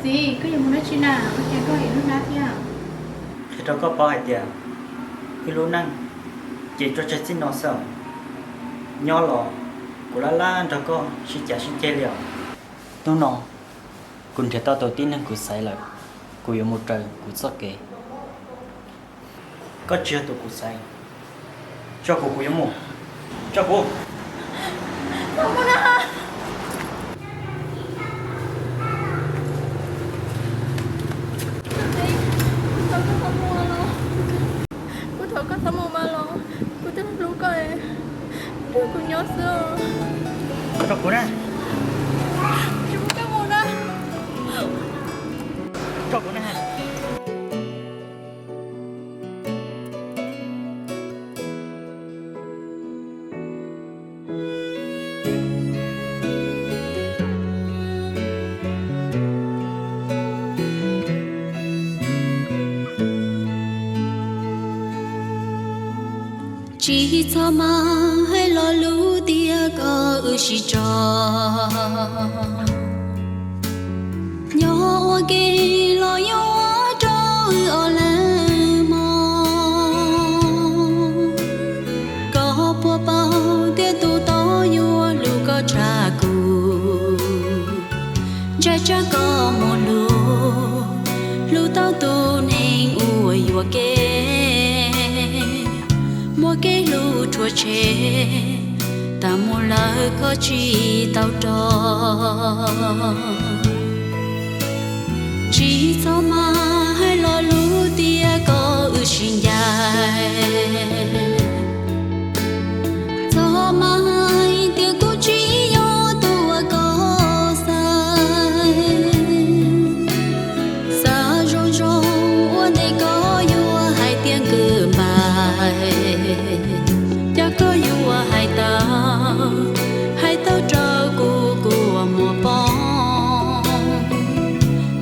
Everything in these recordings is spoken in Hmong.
Txiv, koj yuav mus dab tsi na, ua cas koj ib lub hnab thiab? Qhia rau koj paub hais tias wb lub neej ces tso tseg txij no xwb. Nyob los kuv laj laj nrog koj sib cav sib ceg li os. Hnub no kuv nrhiav tau tus tib neeg kuv xaiv lawm, kuv yuav mus raws kuv txoj kev. Koj tsis yog tus kuv xaiv, tso kuv, kuv yuav mus. Tso kuv. Kuv thov koj txhob mus mas los, kuv twb hlub koj, nrog kuv nyob xwb. Tso kuv na. Tsis mus koj mus na. Tso kuv na. Tsis txhob mas hais lo lus tias koj wb sib tso. Nyob ua ke los yuav ua rau wb ob leeg mob. Koj puas paub tias tus tod yuav hlub koj tshaj kuv, ntshai tsam koj mus hlub, hlub tau tus neeg uas yuam kev, muaj kev hlub rhuav tshem, tas mus lawm koj tsis tau rov. Tsis txhob mas hais lo lus tias koj wb sib ncaim. Txhob mas hais tias kuv tsis yog tus uas koj xaiv. Xav zoo zoo ua ntej koj yuav hais tias nkwj npaim, cas koj yuav hais tau, hais tau rau kuv kua muag poob.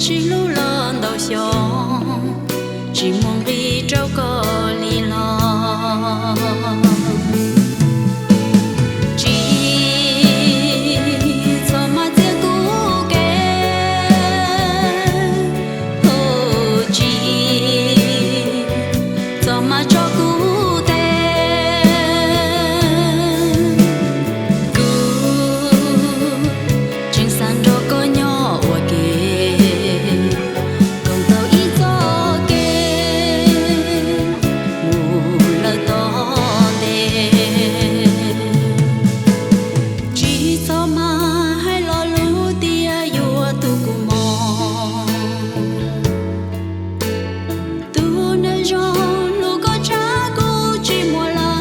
Sib hlub los ntau xyoo, tsis muaj nqis rau koj li los. Tsis txhob mas txiav kuv kev, tsis txhob mas tso kuv teb. Kuv tseem xav nrog koj nyob ua ke, koom tau ib txoj kev mus lawm tom ntej. Tsis txhob mas hais lo lus tias yuav tu kuv mob. Tus neeg zoo hlub koj tshaj kuv tsis muaj lawm.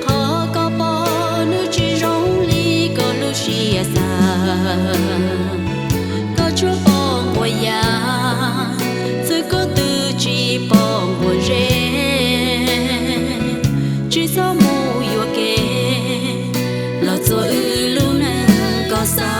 Qhov koj pom nws tsis zoo li koj lub siab xav. Koj tshuav pom nquas yas, txwv koj twb tsis pom nquas zeb. Tsis txhob mus yuam kev los txuas wb lub neej koj xav.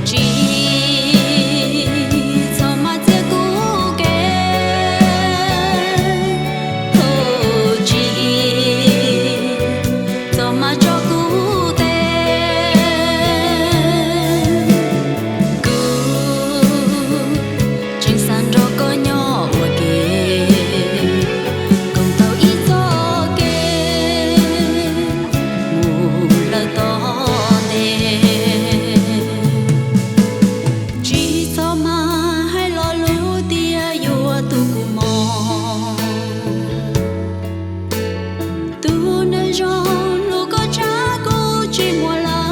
Tsis txhob mas txiav kuv kev, tsis txhob mas tso kuv teb. Kuv tseem xav nrog koj nyob ua ke, koom tau ib txoj kev mus lawm tom ntej. Tsis txhob mas hais lo lus tias yuav tu kuv mob. Tus neeg zoo hlub koj tshaj kuv tsis muaj lawm.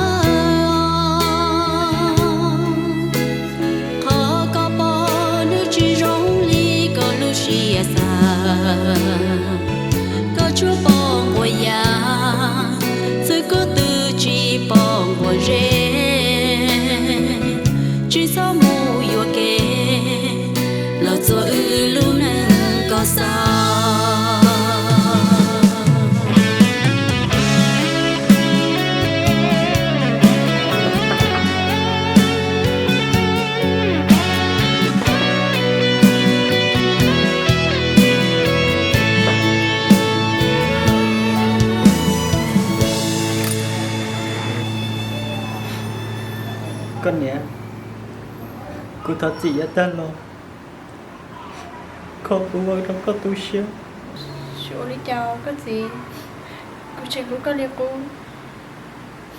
Qhov koj pom nws tsis zoo li koj lub siab xav. Koj tshuav pom nquas yas, Thov txim yav tag los, kho kuv ua rau koj tu siab. Tsis ua li cas koj txiv, kuv tseem hlub koj li qub.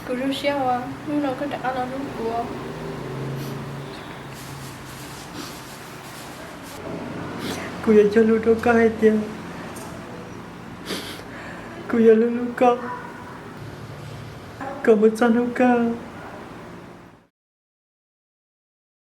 Kuv zoo siab uas hnub no koj rov qab los hlub kuv. Kuv yuav cog lus rau koj hais tias kuv yuav hlub hlub koj kom mus txog hnub kawg.